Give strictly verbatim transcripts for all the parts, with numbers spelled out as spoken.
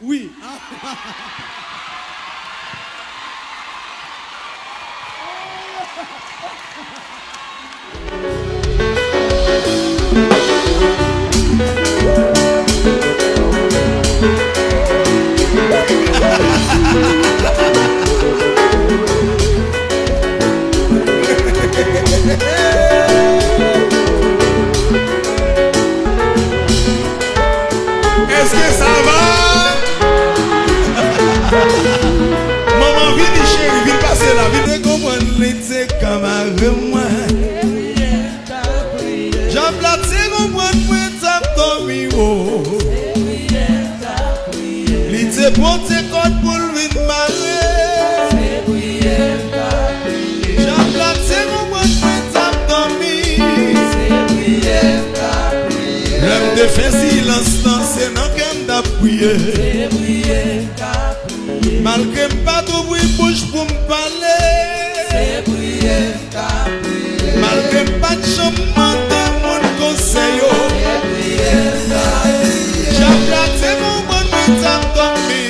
Wi. Èske sa va? Manman, vini cheri, vin pase la, vin. Te konprann li te ka mare mwen. Dyab la te konprann mwen t ap dòmi wo. Li te pote kòd pou l vin mare. Dyab la te konprann mwen t ap dòmi. Lè m te fè silans lan, se nan kè m t ap priye. Malgre m pa t ouvri bouch pou m pale. Malgre m pa t janm mande moun konsèy yo. Dyab la te konprann mwen t ap dòmi.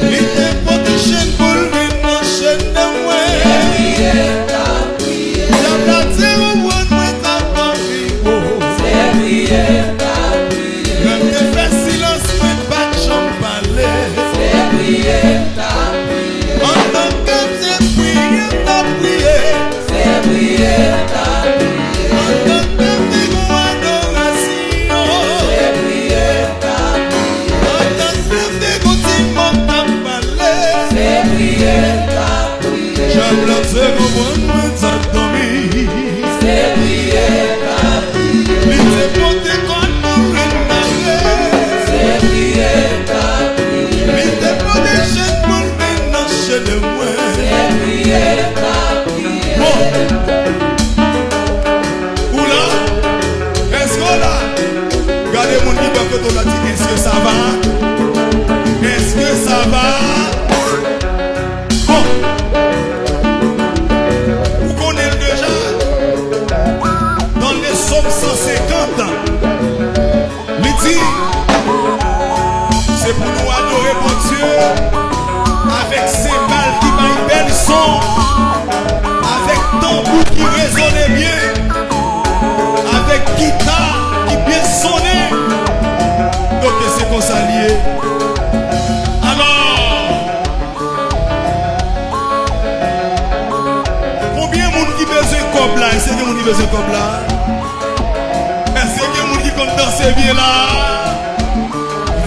Li te pote chenn pou l vin nan chenn nan mwen. Dyab la te konprann mwen t ap dòmi. Oh. Lè m te fè silans, mwen pa t janm pale. Antanke m te priye, m t ap priye. Antanke m te gon adorasyon. Antanke m te gon ti mo, m t ap pale. Dyab la te konprann mwen t ap dòmi. Li te pote kòd pou l vin mare. Li te pote chenn pou l vin nan chenn mwen. Bon. Ou la? Èske w la? Gade moun ki bò kote w la, di, èske sa va? Èske sa va? Bon. Ou konnen l deja. Nan le Sòm san senkant, li di, se pou nou adore Bondye avèk senbal ki bay bèl son, avèk tanbou ki rezone byen, avèk gita ki byen sonnen. Ok, se konsa l ye. Alò, konbyen moun ki bezwen kòb la? Èske gen moun ki bezwen kòb la? Èske gen moun ki konn danse byen la?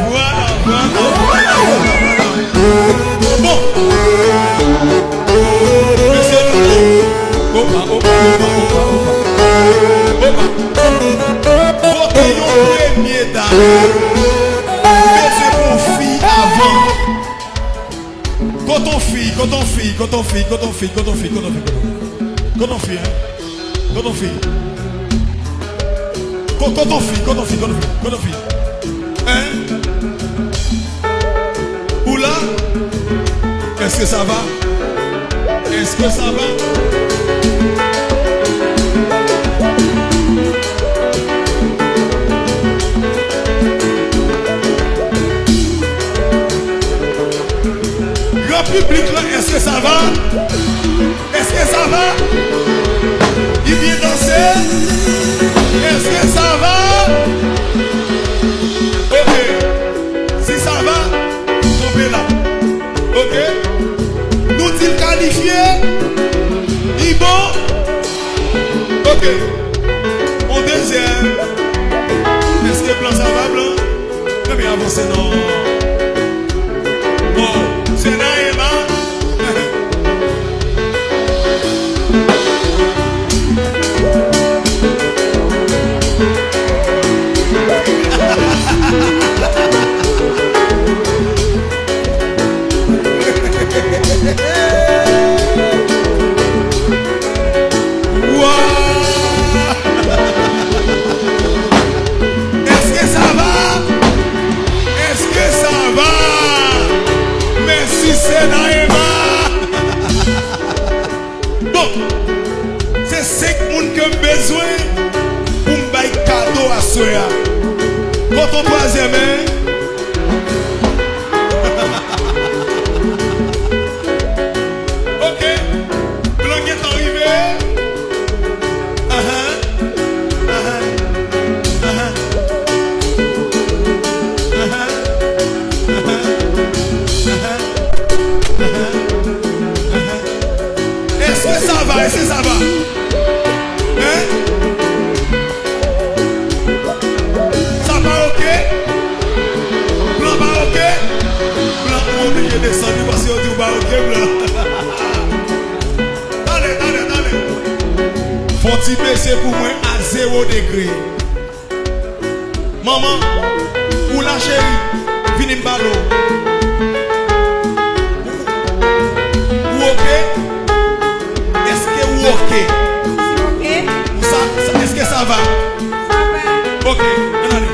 Vwala, vwala, vwala, vwala. Bon. Mesye, nou bon. Opa, opa, opa, opa, opa. Opa. Pote yon premye dam. Mesye, pou fi avan. Kote yon fi, kote yon fi, kote yon fi, kote yon fi, kote yon fi, kote yon fi, kote yon fi, kote yon fi, hein? Kote yon fi? Ko-, kote yon fi, kote yon fi, kote yon fi, kote yon fi? Hein? Ou la? Èske sa va? Èske sa va? Gran piblik lan, èske sa va? Èske sa va? Li byen danse? Èske sa va? Ok. Si sa va, kanpe la. Ok. Nou di l kalifye. Li bon? Ok. On dezyèm. Èske plan sa va, plan? Premye avanse non. Bon, se Naïma. Wa! Èske sa va? Èske sa va? Mèsi, se Naïma. Bon, se senk moun ke m bezwen pou m bay kado aswè a. Ko-, Ton twazyèm, hein? Ok. Blan gentan rive. Ahan. Ahan. Ahan. Ahan. Ahan. Ahan. Ahan. Ahan. Èske sa va? Èske sa va? Hein? Sa pa oke? Blan pa oke? Blan, ou oblije desann wi, paske yo di w pa oke, blan. Talè, talè, talè. Fè yon ti bese pou mwen a zewo degre. Manman, ou la cheri, vini m pale w. Ou, ou oke? Èske ou oke? Oke. Ou sa, sa, èske sa va? Sa va. Oke, ann ale.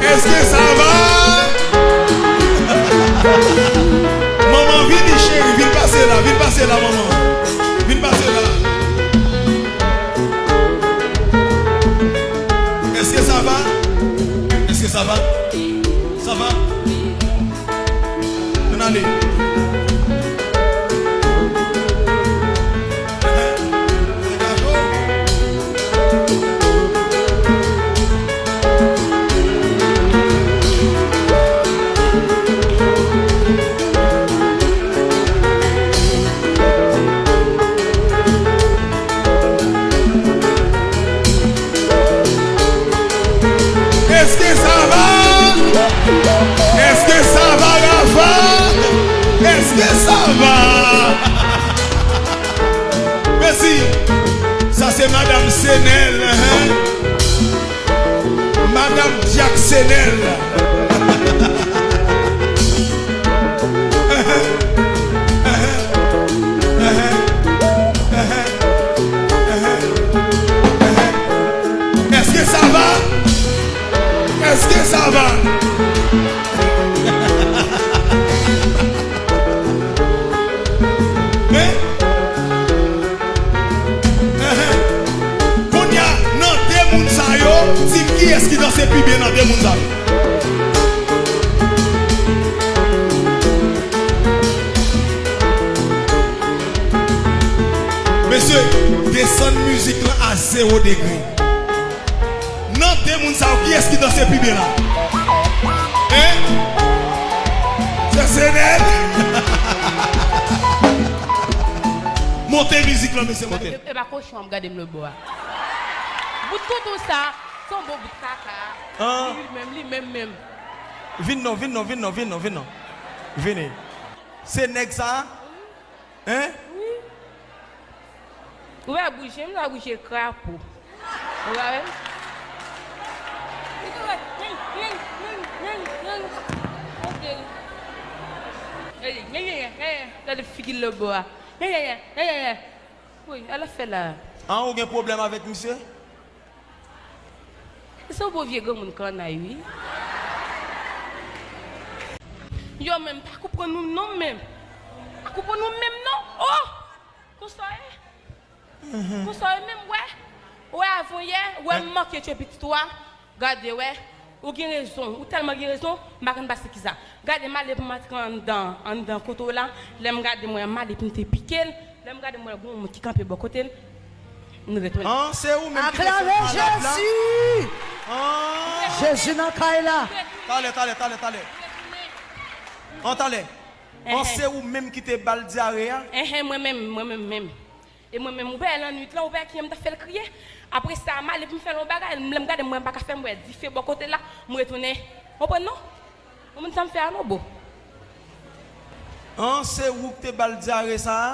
Èske sa va? Manman, vini cheri, vin pase la, vin pase la, manman. Vin pase la. Èske sa va? Èske sa va? Sa va? Ann ale. Èske sa va? Èske sa va, Rafa? Èske sa va? Mèsi. Sa se Madanm Senèl, hein? Madanm Dyak Senèl. Èske sa va? Èske sa va? Hein? Kounye a, nan de moun sa yo, di m kiyès ki danse pi byen nan de moun sa yo. Mesye, desann mizik lan a zewo degre. Nan de moun sa yo, kiyès ki danse pi byen la? Hein? Se Senèl? Monte mizik lan, mesye, monte. E, e pa kochon ap gade m lòt bò a. Bout toutou sa, se yon bon bout kaka. An? Li menm, li menm menm. Vin non, vin non, vin non, vin non, vin non. Vini. Se nèg sa? Hein? Wi. Ou pa bouje, m ta bouje krapo. Ou pa wè? Ok. Gade figi l lòt bò a. Woy, ala fè la. An, ou gen pwoblèm avèk misye? Se yon bon vye granmoun kannay, wi. Yo, men m pa konprann nou non, men. M pa konprann nou menm non. Oh! Konsa w ye? Konsa w ye menm, wè? Wè, avan yè, wè, m manke tchwe pitit ou a. Gade, wè. Ou gen rezon. Ou tèlman gen rezon, m pa konn pase kisa. Gade, m ale pou m antre anndan, anndan kote w la. Lè m gade, m wè, m ale pou m te pike l. Lè m gade, m wè gon moun ki kanpe bò kote l, m retounen. An, se ou menm ki te fè malad la? Aklame Jezi! An! Jezi nan kay la! Talè, talè, talè, talè. An, talè. An, se ou menm ki te ba l dyare a? Enhen, mwen menm, mwen menm, menm. E mwen menm, ou pa wè lannwit lan, ou pa wè kijan m ta fè l kriye? Apre sa, m ale pou m fè l yon bagay, lè m gade, m wè m pa ka fè, m wè dife bò kote l la, m retounen. Konprann non? Ou konprann sa m fè a non, boo? An, se ou k te ba l dyare sa a?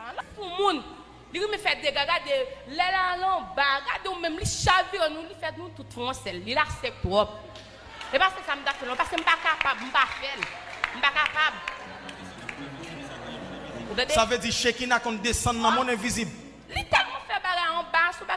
A, l ap fou moun. Li renmen fè dega, gade, lè l al anba, gade w menm, li chavire nou, li fè nou tout fè yon sèl. Li la sèk twòp. E pa se sa m ta fè l non, paske m pa kapab, m pa fè l. M pa kapab. Ou tande? Sa vle di Shekina konn desann nan mòn envizib. Li tèlman fè bagay anba, si w pa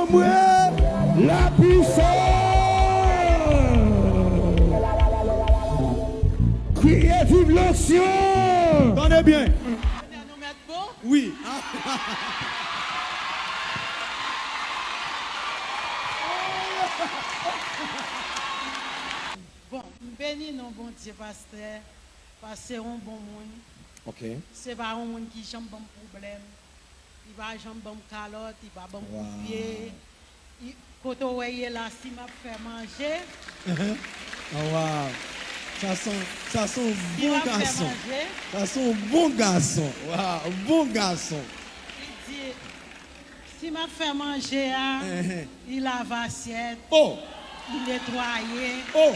Anmwe. La puissance. Kriye viv l'onction. Tande byen. Wi. Bon, m beni non Bondye, pastè, paske se yon bon moun. Ok. Se pa yon moun ki janm ban m pwoblèm. Li pa janm ban m kalòt, li pa ban m kout pye. Li, kote w wè l ye la, si m ap fè manje, Oh, wow. Sa se yon, sa se yon si bon m ap fè gason. Manje, Sa se yon bon gason. Wow, bon gason. Li di, si m ap fè manje a, Ehe. Li lave asyèt, Oh, li netwaye, oh,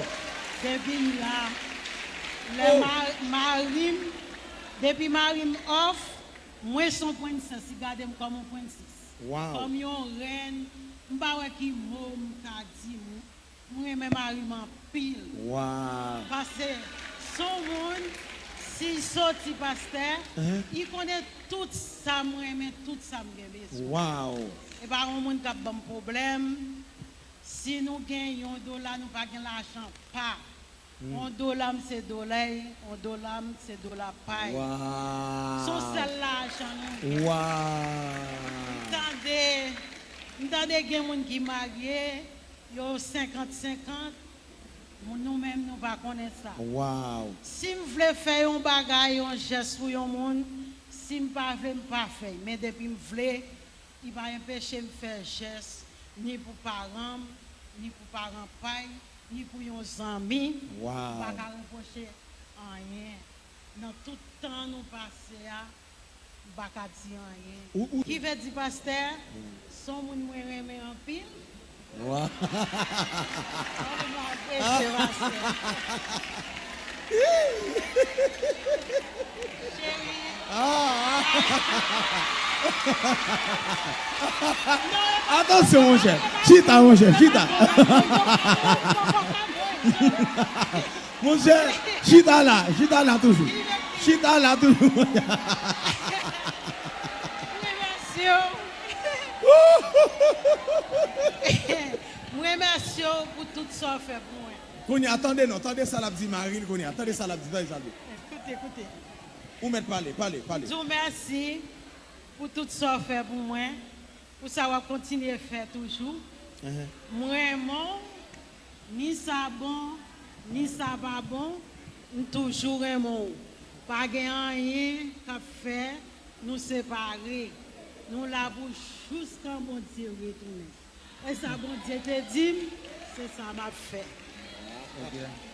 depi m la. Lè Oh. ma- mari m, depi mari m off, mwen se yon prensès, li gade m kòm yon prensès. Wow. Kòm yon rèn, m pa wè ki mo m ka di. M, m renmen mari m anpil. Wow. Paske se yon moun, si l soti pastè, Ehe. li konnen tout sa m renmen, tout sa m gen bezwen. Wow. E pa yon moun k ap ban m pwoblèm. Si nou gen yon dola, nou pa gen lajan pa. Hmm. Yon dola m se dola l, yon dola m se dola pa l. Wow. Se yon sèl lajan nou gen. Wow. M tande, m tande gen moun ki marye, yo senkant senkant, moun nou menm nou pa konnen sa. Wow. Si m vle fè yon bagay, yon jès pou yon moun, si m pa vle, m pa fè l. Men depi m vle, li pa enpeche m fè jès, ni pou paran m, ni pou paran pa l, ni pou yon zanmi. Wow. M pa ka repwoche anyen. Nan tout tan nou pase a, m pa ka di anyen. Ou- ou- Ki vle di, pastè, se yon moun mwen renmen anpil. Wow. Oh, m apresye, pastè. Cheri. Ah. Atansyon, monchè. Chita, monchè, chita. Monchè, chita la, chita la toujou. Chita la toujou. M remèsye w. M remèsye w pou tout sa w fè pou mwen. Kounye a, tande non, tande sa l ap di mari l kounye a, tande sa l ap di, tande sa l ap di. Koute, koute. Ou mèt pale, pale, pale. Di w mèsi pou tout sa w fè pou mwen, pou sa w ap kontinye fè toujou. Ehe. M renmen w, ni sa bon, ni sa pa bon, m toujou renmen w. Pa gen anyen k ap fè nou separe. Nou la pou jiskan Bondye retounen. E sa Bondye te di m, se sa m ap fè. Ok.